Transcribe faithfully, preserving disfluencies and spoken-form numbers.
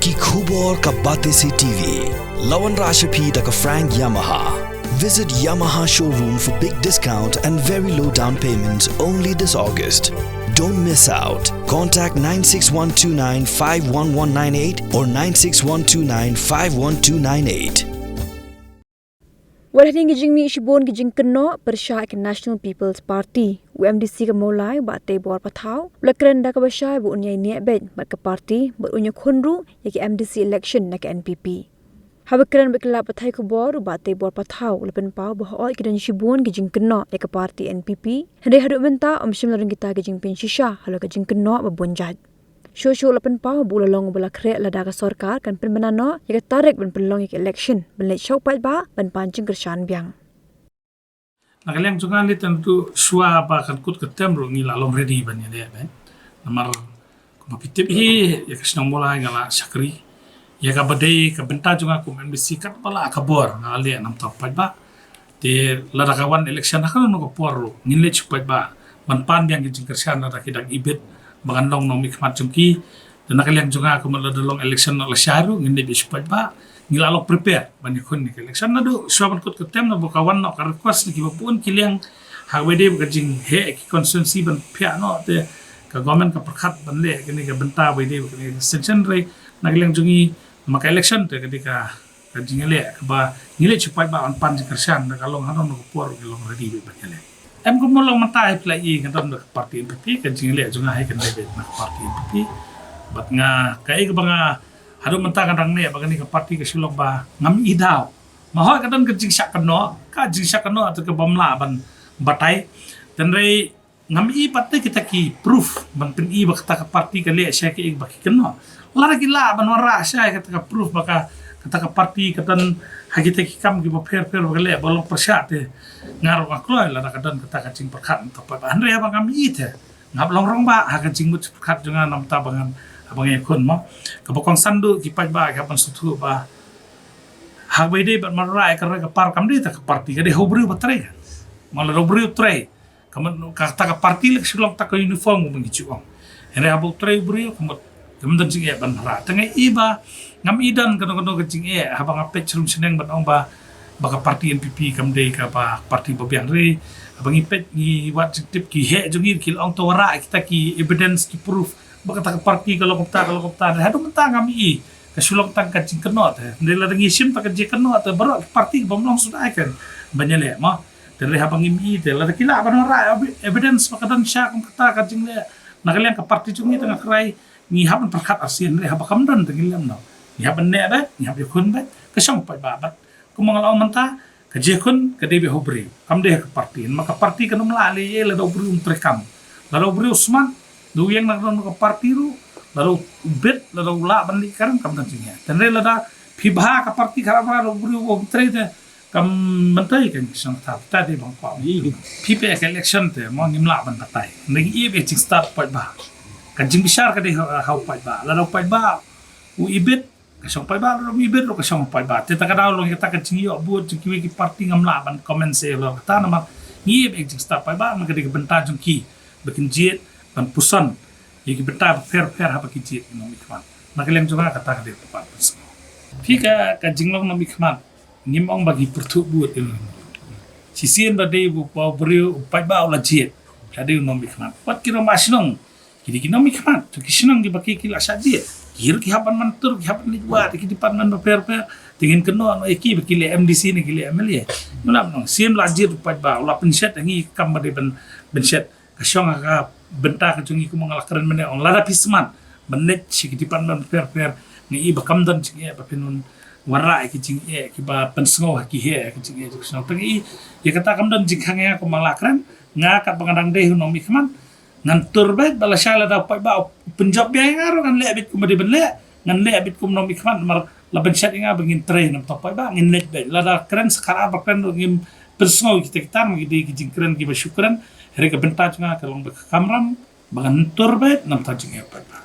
Ki khubor ka Batesi T V. La wanrah sha phi da ka Frank Yamaha. Visit Yamaha showroom for big discount and very low down payment only this August. Don't miss out. Contact nine six one two nine five one one nine eight or nine six one two nine five one two nine eight. Wat hadien ki jingmih shibun ki jingkynnoh pyrshah ïa ka National People's Party, u M D C ka Mawlai, Bah Teibor Pathaw, u la kren da kaba shai ba un ïai neh beit bad ka party bad un ïakhun ruh ïa ka M D C election na ka N P P. Haba kren bad ki lad pathai khubor, u Bah Teibor Pathaw u la pynpaw ba hooid ki don shibun ki jingkynnoh ïa ka party N P P, hynrei haduh mynta ym shym la don kita ki jingpynshisha halor ka jingkynnoh ba bun jait. Shuh shuh u la pynpaw ba u la long uba la khreh lada ka sorkar kan pynbna noh ïa ka tarik ban pynlong ïa ka election ban leit sha u paidbah ban pan jingkyrshan biang. Na ka liang jong nga, lei tang tu shuwa ba kan kut ka term ruh ngi la long ready ban ïaleh beit. Namar kumba phi tip hi, ïa ka shnong Mawlai nga la shakri. Ïa kaba dei ka bynta jong nga kum M D C katba lah ka bor nga la leh namar u paidbah. Te lada ka wan election ha kano kano ka por ruh ngin leit sha u paidbah ban pan biang ki jingkyrshan lada ki dang ibit ba kan long nongmihkhmat jong ki. Te na ka liang jong nga, kumba lada long election noh lashai ruh ngin leit sha u paidbah. Ngi la long prepare ban ïakhun ïa ka election naduh shuwa ban kut ka term, naba ka wan noh ka request na kiba bun ki liang ha kaba ïadei bad ka jingheh ki constituency ban phiah noh, te ka government ka pyrkhat ban leh kane ka bynta ba ïadei bad kane ka extension. Hynrei na ka liang jong ngi, ma ka election te ka dei ka ka jingïaleh kaba ngi leit sha u paidbah ban pan jingkyrshan, da ka long hano hano ka por ngi long ready beit ban ïaleh. Em, kumba long mynta hi phi la ïohi, nga don da ka party N P P, ka jingïaleh jong nga hi kan dei beit na ka party N P P. Bad nga, kaei kaba nga haduh mynta nga dang neh bad kane ka party ka shu long ba ngam ïohi daw. Ma hooid ka don ka jingshah kynnoh, ka jingshah kynnoh te kaba ym lah ban batai. Hynrei ngam ïohi pat te kita ki proof ban pyni ba kata ka party ka leh shai kaei ba ki kynnoh. Lada ki lah ban wanrah shai kata ka proof ba ka, kata ka party ka don ha kita ki kam kiba pher pher ba ka leh ba long pyrshah, te nga ruh nga kloi lada ka don kata ka jingpyrkhat mynta pat. Hynrei haba ngam ïohi te, nga hap long rangbah ha ka jingmut jingpyrkhat jong nga namar ba ngan, haba nga ïakhun, mo. Kaba kongsan, duh ki paidbah ki hap ban sngewthuh ba ha kaba ïadei bad wanrah ïa ka roi ka par, kam dei tang ka party, ka dei ha u briew ba trei. Mo, lada u briew trei, ka mut kata ka party leh ka shu long tang ka uniform kumba ngi ju ong. Hynrei haba u trei u briew, ka mut kam don jingeh ban wanrah. Te nga ïohi ba ngam ïohi don kano kano ka jingeh haba nga peit sharum shaneng ban ong ba, ba ka party N P P kam dei kaba party ba biang. Hynrei haba ngi peit, ngi wad jingtip, ki heh jong ngi ki la ong to wanrah kita ki evidence, ki proof ba kata ka party ka long kumta, ka long kumta. Hynrei haduh mynta ngam ïohi, ka shu long tang ka jingkynnoh te. Hynrei lada ngi shim tang ka jingkynnoh te, baroh ki party bym long suda kan ban ïaleh, mo. Te hynrei haba ngim ïohi te, lada ki lah ban wanrah evi-, evidence ba ka don shisha kum kata ka jingleh na ka liang ka party jong ngi, te nga kyrpad ngi hap ban pyrkhat arsien. Hynrei haba kam don te ngin lem noh. Ngi hap ban neh beit, ngi hap ïakhun beit, ka shong u paidbah beit. Kumba nga la ong mynta, ka jingïakhun ka dei beit ha u briew, kam dei ha ka party. Namar ka party kan ym lah leh ei ei lada u briew um treikam. Lada u briew u smat, da u ïeng na ka don ka party ruh, lada u bit, lada u lah ban leh kren, kam don jingeh. Te hynrei lada phi bha ka party, ka lah ban, lada u briew um trei te, kam myntoi ka jingshong kata, kata dei bang kwah. Phi peit ka election te, mo, ngim lah ban batai. Ngi ïohi beit jingstad u paidbah. Ka jingbishar ka dei ha, ha u paidbah. Lada u paidbah u ibit, ka shong paidbah, lada um ibit ruh ka shong paidbah. Te ta ka daw long ïa kata ka jingïoh vote jong kiwei ki party, ngam lah ban comment shuh ïa kata namar ngi ïohi beit jingstad paidbah, namar ka dei ka bynta jong ki ba kin jied ban puson ïa ki bynta bapher bapher haba ki jied ki nongmihkhmat. Na ka liang jong nga, kata ka dei ka pat pynsngew. Phi, ka, ka jinglong nongmihkhmat, ngim ong ba ngi pyrthuh bud ïa u. Shisien ba dei u, ba u briew, u paidbah u la jied, la dei u nongmihkhmat. Wat ki rangbah shnong, ki dei ki nongmihkhmat, to ki shnong kiba ki, ki la shah jied. Ki ruh ki hap ban myntoi, ki hap ban leit wad ïa ki department bapher bapher. Te ngin kynnoh noh ïa ki ba ki leh M D C ne ki leh M L A. Ngim lah ban ong, shisien la jied u paidbah, u la pynshet ïa ngi kam ba dei ban pynshet. Ka shong ha ka bynta ka jong ngi, kumba nga la kren mynne, ong lada phi smat ban leit sha ki department bapher bapher, ngi ïohi ba kam don jingeh ba phin wanrah ïa ki jingeh kiba pynsngew ha ki heh, ïa ki jingeh jong ka shnong. Te ngi ïohi ïa kata kam don jingkhang ïa nga, kumba nga la kren, nga katba nga dang dei u nongmihkhmat, ngan tur beit ba lashai lada u paidbah u pynjop biang ïa nga ruh ngan leh beit kumba dei ban leh, ngan leh beit kum u nongmihkhmat namar la pynshet ïa nga ba ngin trei namar u paidbah, ngin leit beit. Lada kren sa khadar ba kren ruh ngim pynsngew kita kita, namar ki dei ki jingkren kiba shu kren. Hynrei ka bynta jong nga ka long ba ka kamram ba ngan tur beit namar ka jingeh u paidbah.